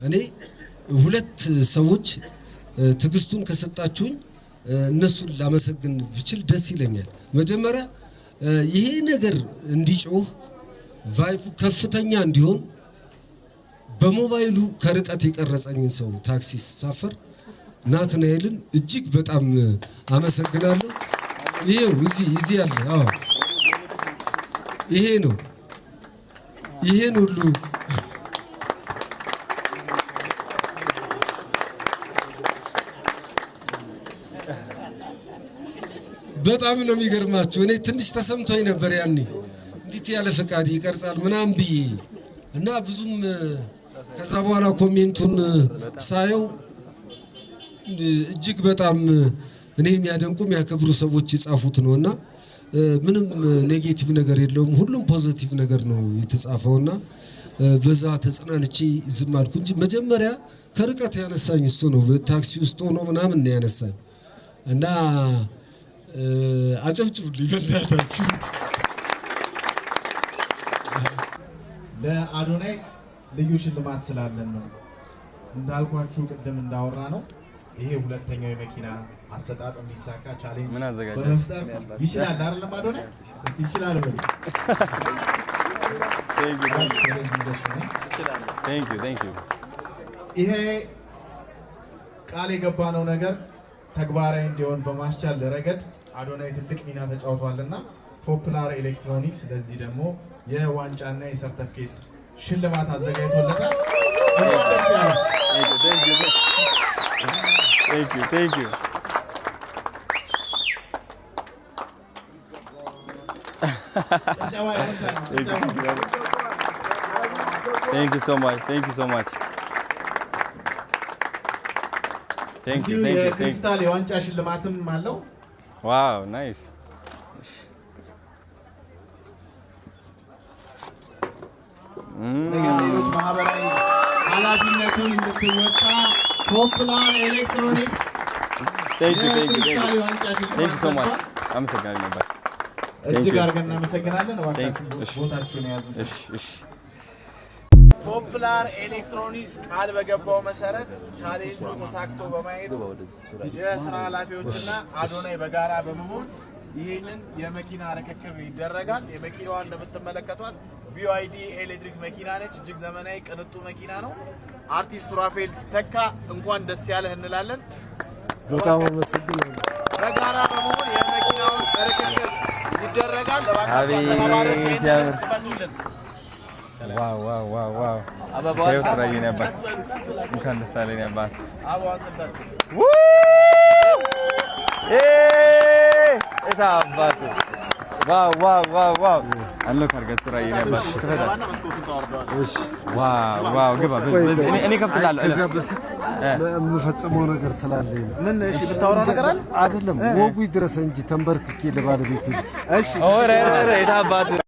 እኔ ሁለት ሰዎች ትዕግስቱን ከሰጣችሁኝ እነሱን ላመሰግን ብችል ደስ ይለኛል። መጀመሪያ ይሄ ነገር እንዲጮህ፣ vibe ኡ ከፍተኛ እንዲሆን በሞባይሉ ከርቀት የቀረጸኝን ሰው፣ ታክሲ ስሳፈር፣ ናትናኤልን እጅግ በጣም አመሰግናለሁ። ይሄው እዚህ ያለ፣ አዎ፣ ይሄ ነው። ይሄን ሁሉ በጣም ነው የሚገርማችሁ። እኔ ትንሽ ተሰምቶኝ ነበር ያኔ፣ እንዴት ያለ ፈቃድ ይቀርጻል ምናምን ብዬ። እና ብዙም ከዛ በኋላ comment ኡን ሳየው እጅግ በጣም እኔ የሚያደንቁ፣ የሚያከብሩ ሰዎች የጻፉት ነው እና ምንም negative ነገር የለውም። ሁሉም positive ነገር ነው የተጻፈው እና በዛ ተጽናንቼ ዝም አልኩ እንጂ መጀመሪያ ከርቀት ያነሳኝ እሱ ነው። ታክሲ ውስጥ ሆኖ ምናምን ነው ያነሳኝ እና አጨብጭቡልኝ በእናታችሁ። ለአዶናይ ልዩ ሽልማት ስላለን ነው። እንዳልኳችሁ ቅድም እንዳወራነው ይሄ ሁለተኛው የመኪና አሰጣጥ እንዲሳካ challenge ምን አዘጋጃችሁ? በመፍጠር ይችላል አይደለም አዶናይ? እስቲ ይችላል በሉ። ወደዚህ ይዘሽ ነይ። Thank you, thank you. ይሄ ቃል የገባነው ነገር ተግባራዊ እንዲሆን በማስቻል ረገድ አዶናይ ትልቅ ሚና ተጫውቷልና ፖፕላር ኤሌክትሮኒክስ ለዚህ ደግሞ የዋንጫና የሰርተፍኬት ሽልማት አዘጋጅቶለታል። እንኳን ደስ ያለው። Thank you, thank you, thank you. ጭብጨባ ያነሳል። ጭብጨባ። Thank you so much, thank you so much. Thank you. እንዲሁ Thank you, thank you. የክሪስታል የዋንጫ ሽልማትም አለው። Wow, nice. ነገር ሌሎች ማህበራዊ ኃላፊነቱን እንድትወጣ ፖፕላር ኤሌክትሮኒክስ Thank you, thank you. የክሪስታል የዋንጫ ሽልማት Thank you so much. ሰጥቷል። አመሰግናለሁ ነበር። እጅግ አድርገን እናመሰግናለን። እባካችሁ እሺ። ቦታችሁን ያዙ። እሺ። ፖፕላር ኤሌክትሮኒክስ ቃል በገባው መሰረት ቻሌንጁ ተሳክቶ በማየት የስራ ኃላፊዎችና አዶናይ በጋራ በመሆን ይህንን የመኪና ርክክብ ይደረጋል። የመኪናዋ እንደምትመለከቷት BYD ኤሌክትሪክ መኪና ነች። እጅግ ዘመናዊ ቅንጡ መኪና ነው። አርቲስት ሱራፌል ተካ እንኳን ደስ ያለህ እንላለን። በጣም አመሰግናለሁ። በጋራ በመሆን የመኪናውን ርክክብ ይደረጋል። እባካችሁ አቤት አስተባባሪዎች ይህንን ሲያምር። ክፈቱልን። Wow! ይኸው ስራዬ የኔ አባት፣ ቀስ በሉ፣ ቀስ በላችሁ። እንኳን ደስ አለህ የኔ አባት። አበባዋን ጥላችሁ። የት አባቱ! Wow! Unlock አድርገህ ስራዬ የኔ አባት፣ ክፈት። ገባና መስኮቱን ታወርደዋለህ። እሺ። Wow! ግባ። በዚህ እኔ እከፍትልሃለሁ። ከዚያ በፊት የምፈጽመው ነገር ስላለኝ ነው። ምን? እሺ፣ ብታወራው ነገር አለ? አይደለም፣ ወጉ ይድረሰ እንጂ ተንበርክኬ ለባለቤቱ ልስጥ። እሺ። ኦረ ረ የት አባቱ!